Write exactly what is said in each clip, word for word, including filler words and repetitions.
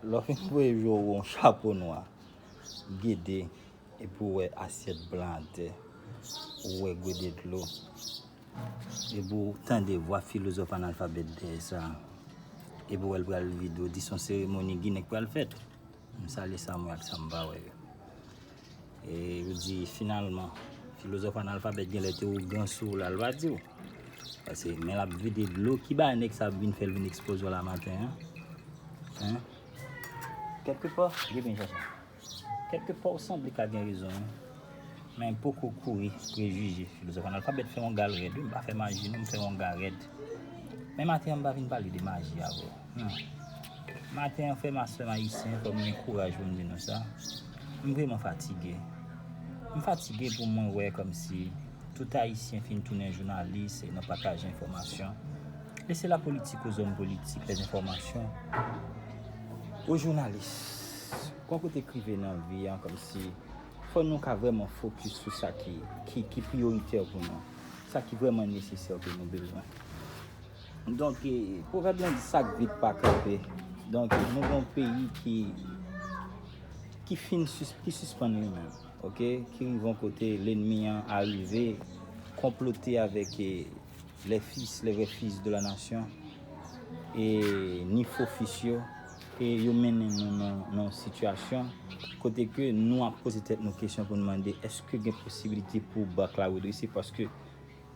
Lè w fin voye je w yon chapo nwa, gede, epi w wè asyèt blan atè, ou wè gode dlo, epi w tande vwa filozòf analfabèt dèyè sa, epi w wè l pral vide, w di se yon seremoni Ginen k pral fèt. M salye Samuel ak Samba wè yo. E yo di finalman, filozòf analfabèt genlè te ougan sou w la, l pa di w. Paske men l ap vide dlo ki bay nèg sa ap vin fè l vin ekspoze w la maten an. Hein? Kèlke pa, gen byen chache. Kèlke pa w sanble ka gen rezon, wi. Men poko kouri prejije. Filozòf analfabèt fè yon gal rèd, wi. M pa fè maji, non, m fè yon gal rèd. Men maten an, m pa vin pale de maji avè w. Non. Maten an, frè m ak sè m ayisyen, fò m gen kouraj pou m di nou sa. M vrèman fatige. M fatige pou mwen wè kòmsi tout Ayisyen fin tounen jounalis e nan pataje enfòmasyon. Laissez la politique aux hommes politiques, les informations aux journalistes. Gon kote k rive nan vi a, kòmsi fò nou ka vrèman fokis sou sa ki, ki, ki priyoritè pou nou, sa ki vrèman nesesè ke nou bezwen. Donk, e, pwovèb lan di sa k vit pa kanpe. Donk, nou gen yon peyi ki, ki fin sis-, ki sispann li menm, oke? Ki rive yon kote lènmi an arive konplote avèk, e, les fils, les vrais fils de la nation, e ni fo fis yo, e yo mennen nou nan, nan yon sitiyasyon kote ke nou ap poze tèt nou kesyon pou nou mande, èske gen posibilite pou bak la redrese? Paske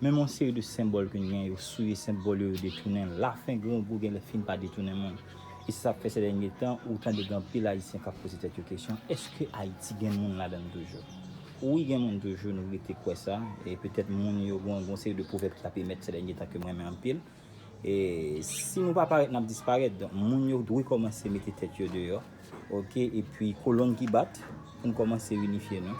menm yon seri de senbòl ke n gen yo souye, senbòl yo, yo detounen. Lafen grangou genlè fin pa detounen moun. E se sa k fè sè dènye tan, ou tande gen anpil Ayisyen k ap poze tèt yo kesyon, èske Ayiti gen moun ladan l toujou? Wi, gen moun toujou, nou rete kwè sa. E petèt moun yo, gon, gon seri de pwovèb ki ap emèt sè dènye tan ke m renmen anpil. E si nou pa parèt, n ap disparèt. Donk, moun yo dwe kòmanse mete tèt yo deyò. Oke, epi kolonn ki bat, pou n kòmanse inifye nou.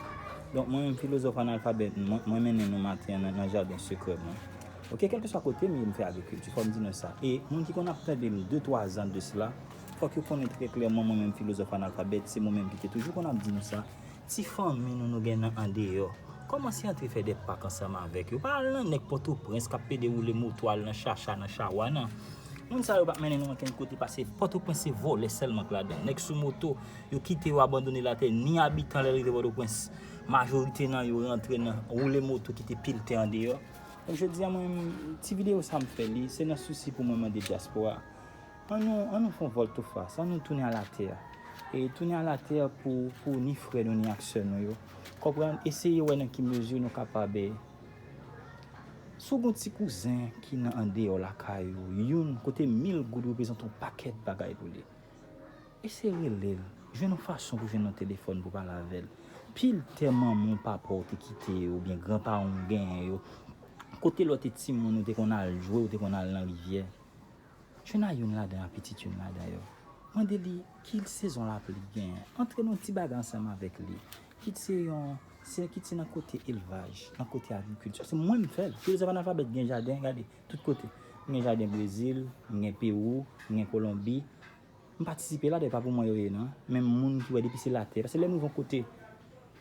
Donk, mwen menm, filozòf analfabèt, mwen, mwen mennen nou maten an nan, nan jaden sekrè mwen. Oke, kèlkeswa kote m ye, m fè agrikilti, fò m di nou sa. E moun ki konn ap tande m de, twa zan de sila, fòk yo konnen trè klèman, mwen menm, filozòf analfabèt, se mwen menm ki te toujou konn ap di nou sa. Ti fanmi nou, nou gen nan andeyò, kòmanse antre fè de pak ansanm avèk yo. Pa al nan nèg Pòtoprens k ap pede woule moto, al nan Chacha, nan Chawa, nan. Moun sa yo p ap mennen nou ankenn kote, paske Pòtoprens se vòlè sèlman k ladan. Nèg sou moto, yo kite yo abandone latè, ni abitan lè l rive Pòtoprens. Majorite nan yo rantre nan woule moto, kite pil tè andeyò. Donk, jodi a, mwen, ti videyo sa m fè li, se nan sousi pou mwen mande dyaspora. An nou, an nou fè yon vòltefas, an nou tounen alatè. E tounen alatè pou, pou ni frè nou, ni ak sè nou yo. Konprann, eseye wè nan ki mezi nou kapab, e, si w gen yon ti kouzen ki nan andeyò lakay ou, youn, kote mil goud reprezante yon pakèt bagay pou li. Eseye rele l, jwenn yon fason pou jwenn yon telefòn pou pale avè l. Pil tè manman w, papa w te kite yo, oubyen granparan w genyen yo. Kote lè w te timoun, ou te konn al jwe, ou te konn al nan rivyè. Jwenn a youn ladan, a pitit youn ladan yo. Mande li ki sezon lapli li genyen. Antre nan yon ti bagay ansanm avèk li. Kit se yon, se, kit se nan kote elvaj, nan kote agrikilti. Se mwen m fè l. Filozòf analfabèt gen jaden, gade, tout kote. M gen jaden Brezil, m gen Pewou, m gen Kolonbi. M patisipe ladan, e pa pou mwen yo ye, non. Men moun ki wè depi se latè. Paske lè m rive yon kote,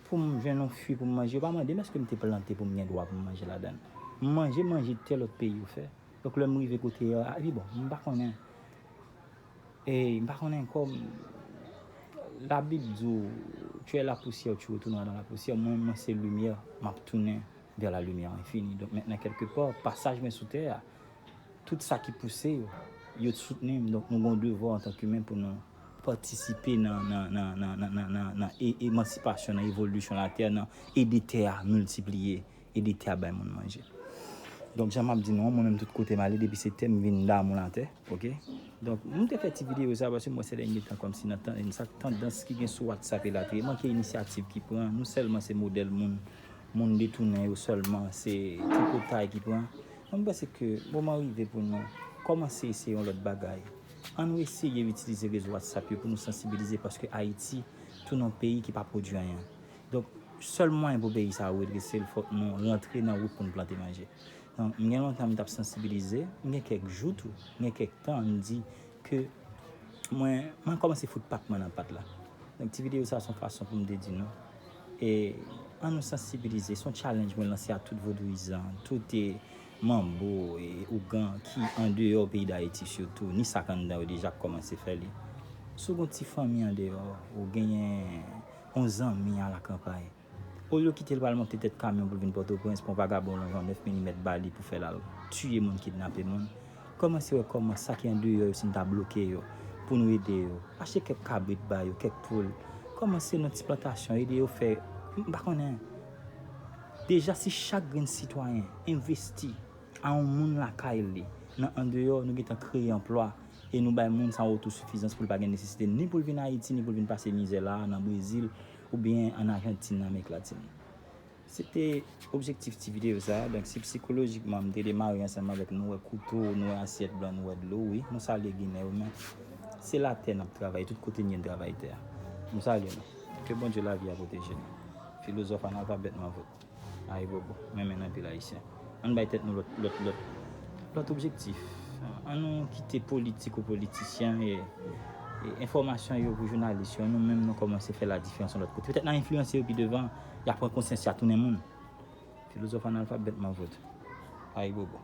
pou m jwenn yon fwi pou m manje, yo pa mande m èske m te plante pou m gen dwa pou m manje ladan l. M manje, manje tè lòt peyi yo fè. Donk, lè m rive kote a, epi bon, m pa konnen. E m pa konnen kòm Labib di w, tu es la poussière, tu retourneras dans la poussière. Mwen, mwen se limyè, m ap tounen vers la lumière infinie. Donk, mentnan, kèlke pa, pasaj mwen sou tè a, tout sa ki pouse yo, yo t soutni m. Donk, nou gen yon devwa antanke imen pou nou patisipe nan, nan, nan, nan, nan, nan, nan, nan e- emansipasyon, nan evolisyon latè, nan ede tè a miltipliye, ede tè a bay moun manje. Donk, jan m ap di nou an, mwen menm, tout kote m ale, depi se tè, m vin damou latè, oke? Donk, m te fè ti videyo sa, paske m wè sè dènye tan, kòmsi nan tan, sa tandans ki gen sou WhatsApp e latriye, manke inisyativ ki pran, nou sèlman se modèl moun, moun detounen yo sèlman, se tripotay ki pran. Mwen, m panse ke moman rive pou nou kòmanse eseye yon lòt bagay. An nou eseye itilize rezo WhatsApp yo pou nou sansibilize, paske Ayiti tounen yon peyi ki pa pwodui anyen. Donk, sèl mwayen pou peyi sa a redrese l, fòk nou rantre nan wout pou n plante manje. Donk, m gen lontan m t ap sansibilize, m gen kèk jou tou, m gen kèk tan, m di ke mwen, mwen kòmanse fout pat mwen nan pat la. Donk, ti videyo sa a se yon fason pou m te di nou. E an nou sansibilize, se yon challenge mwen lanse a tout vodouyizan, tout, e, manbo, e, ougan ki andeyò peyi Dayiti sitou, ni sa k anndan yo deja k kòmanse fè li. Si w gen yon ti fanmi andeyò, ou genyen yon zanmi a la kanpay, olye w kite l pral monte tèt kamyon pou l vin Pòtoprens, pou yon vagabon lonje yon nèf milimèt ba li pou fè l al tiye moun, kidnape moun, kòmanse wè kòman sa ki andeyò yo, si n ta bloke yo, pou nou ede yo. Achte kèk kabrit ba yo, kèk poul. Kòmanse nan ti plantasyon, ede yo fè, m pa konnen. Deja, si chak grenn sitwayen envesti a yon moun lakay li, nan andeyò, nou gentan kreye anplwa e nou bay moun sa yon otosifizans pou l pa gen nesesite ni pou l vin Ayiti, ni pou l vin pase mizè la a nan Brezil oubyen ann Ajantin, nan Amerik Latin. Se te objektif ti videyo sa a. Donk, si sikolojikman m te demare ansanm avèk nou wè kouto, nou wè asyèt blan, nou wè dlo, wi, nou salye Ginen yo, men se latè n ap travay, tout kote n ye n travay tè a. Nou salye nou. Ke Bondye lavi a pwoteje nou. Filozòf analfabèt manvot. Ayibobo, m renmen n anpil Ayisyen. Ann bay tèt nou lòt, lòt, lòt, lòt objektif. Ann nou kite politik ou politisyen e, e enfòmasyon yo pou jounalis yo. Nou menm nou kòmanse fè la diferans yon lòt kote. Petèt n a enfliyanse yo pi devan, y a pran konsyans, y a tounen moun. Filozòf analfabèt manvot. Ayibobo.